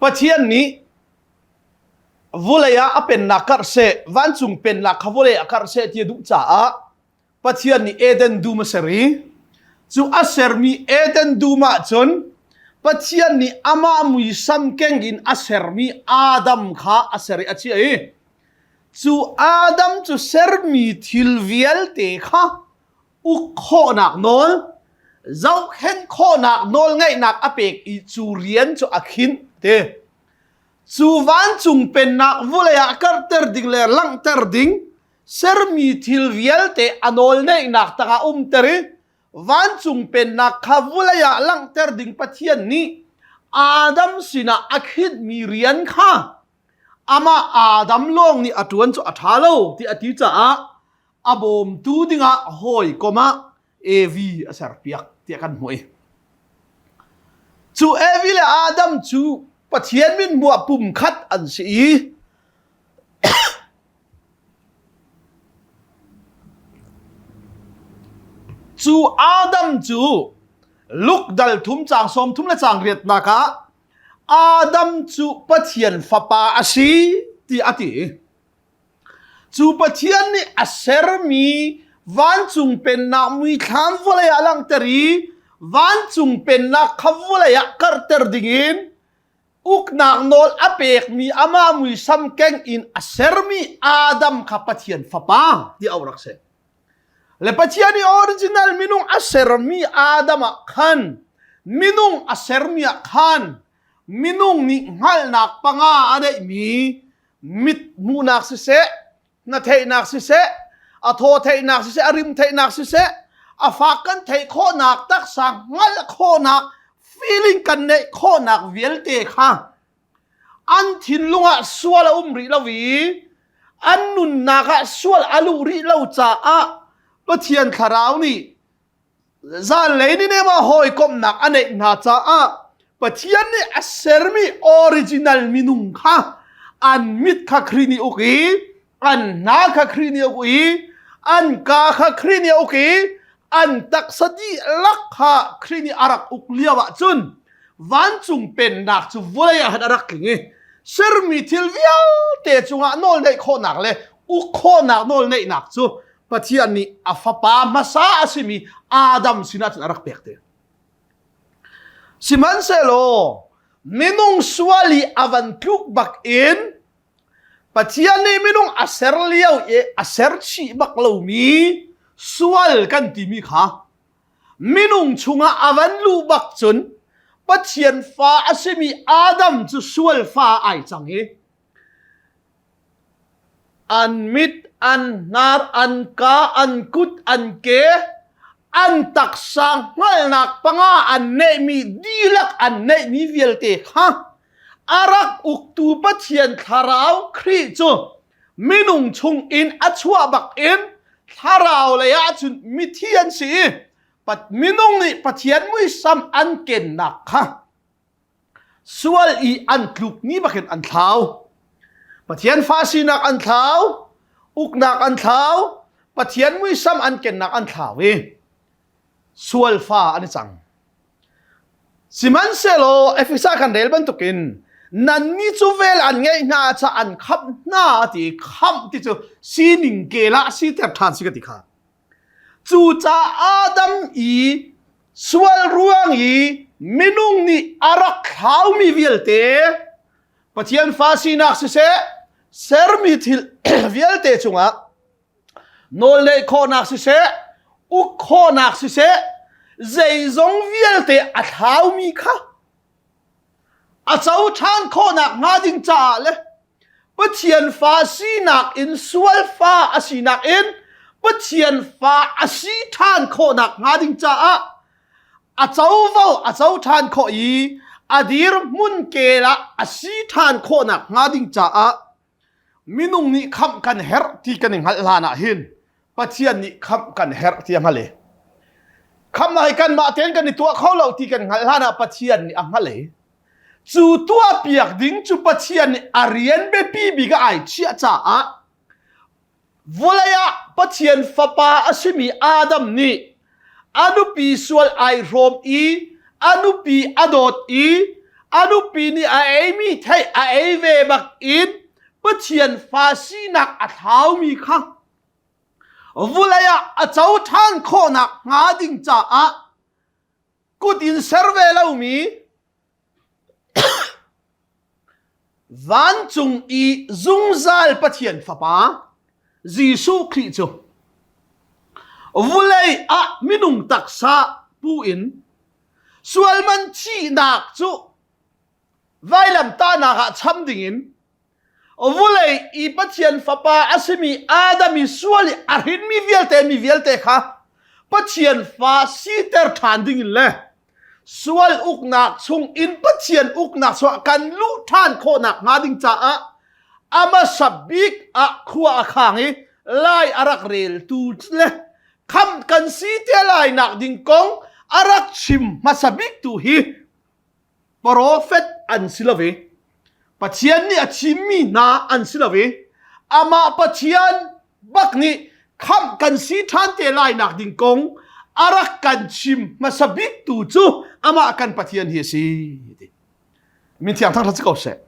Pathian nih vulei ah a pennak karh seh, vancung pennak kha vulei ah karh seh ti a duh caah Pathian nih Eden dum a ser i cu a sermi Eden dum ah cun Pathian nih amah muisam keng in a sermi Adam kha a ser i a chiah i cu Adam cu sermi thil vialte kha uk khawhnak nawl zohkhenh khawhnak nawl ngeihnak a pek i cu rian cu a khinh ti cu vancung pennak vulei ah karhter ding le langhter ding sermi thil vialte a nawl neihnak tangah umter i vancung pennak kha vulei ah langhter ding Pathian nih Adam sinah a khinhmi rian kha amah Adam lawng nih a ṭuan cu a ṭha lo ti a ti caah a bawmtu dingah hawikom ah Evi a serpiak tiah kan hmuh i cu Evi le Adam cu Pathian min hmuah pumkhat an si i Cu Adam cu Luke dal thum caang 30 le caang riatnak ah Adam cu Pathian fapa a si ti a ti. Cu Pathian nih a sermi vancung pennak muithlam vawlei ah langhter i vancung pennak kha vawlei ah karhter dingin uknak nawl a pekmi amah muisam keng in a sermi Adam kha Pathian fapa ti au rak si. Le Pathian i original minung a sermi Adam ah khan minung a sermi ah khan minung nih hngalhnak panga a neihmi mit hmuhnak siseh na theihnak siseh a thaw theihnak siseh a rim theihnak siseh a fak kan theih khawhnak taksa hngalh khawhnak feeling kan neih khawhnak vialte kha an thinlung ah sual a um rih lo i an nunnak ah sual a luh rih lo caah Pathian thlarau nih Zanlei ni nem ah hawikomhnak a neih hna caah Pathian nih a sermi original minung kha an mit kha Khrih nih uk i an hna kha Khrih nih uk i an ka kha Khrih nih uk i an taksa dihlak kha Khrih nih a rak uk lio ah cun vancung pennak cu vawlei ah khan a rak tling i sermi thil vialte cungah nawl neih khawhnak le uk khawhnak nawl neihnak cu Pathian nih a fapa hmasa a simi Adam sinah cun a rak pek te. Sihmanhsehlaw minung sual i a van tluk bak in Pathian nih minung a ser lio i a ser chih bak lomi sual kan timi kha minung chungah a van luh bak cun Pathian fa a simi Adam cu sual fa ai cang i An mit, an hnar, an ka, an kut, an ke, an taksa hngalhnak panga an neihmi dihlak an neihmi vialte kha a rak uktu Pathian Thlarau Khrih cu minung chung in a chuah bak in thlarau lei ah cun mithi an si i minung nih Pathian muisam an kennak kha Sual i an tluk ni bakin an thlau. Pathian fa sinak an thlau, uknak an thlau, Pathian muisam an kennak an thlau i sual fa an i cang. Sihmanhsehlaw Efesa kan rel bantukin nannih cu vel an ngeih hna ca an khamh hna ti khamh ti cu sining kel ah siter ṭhan si ka ti kha. Cucaah Adam i sual ruang i minung nih a rak thlaumi vialte Pathian fa sinak siseh sermi thil vialte cungah nawlneih khawhnak siseh uk khawhnak siseh zeizong vialte a thlaumi kha a co ṭhan khawhnak hnga ding caah le Pathian fa sinak in sual fa a sinak in Pathian fa a si ṭhan khawhnak hnga ding caah a covo a co ṭhan khawh i a dirhmun kel ah a si ṭhan khawhnak hnga ding caah minung nih khamh kan herh ti kan i hngalh hlan ah hin Pathian nih khamh kan herh ti a hngalh i khamhnak hi kanmah tein kan i tuah kho lo ti kan hngalh hlan ah Pathian nih a hngalh i cu tuahpiak ding cu Pathian nih a rian biapi bik ah ai chiah caah vawlei ah Pathian fapa a simi Adam nih a nupi sual ai hrawm i a nupi a dawt i. A nupi nih a eimi thei a ei ve bak in Pathian fa sinak a thlaumi kha vulei ah a co ṭhan khawhnak hnga ding caah kut in ser ve lomi Vancung i zungzal Pathian Fapa Jesuh Khrih cu vulei ah minung taksa pu in sualman thihnak cu vailamtahnak ah cham dingin vulei i Pathian Fapa a simi Adam i sual i a hrinmi vialte mi vialte kha Pathian fa siter ṭhan dingin le sual uknak chung in Pathian uknak chuah kan luh ṭhan khawhnak hnga ding caah amasa bik ah khua a khang i lai a rak reltu le kham kan si te lai nak ding kong a rak chim hmasa bik tu hi Profet an si lo i Pathian nih a chimmi hna an si lo i amah Pathian bak nih khamh kan si ṭhan te lai nak ding kong a rak kan chim hmasa bik tu cu amah kan Pathian hi a si. Min thiang thang si ko seh.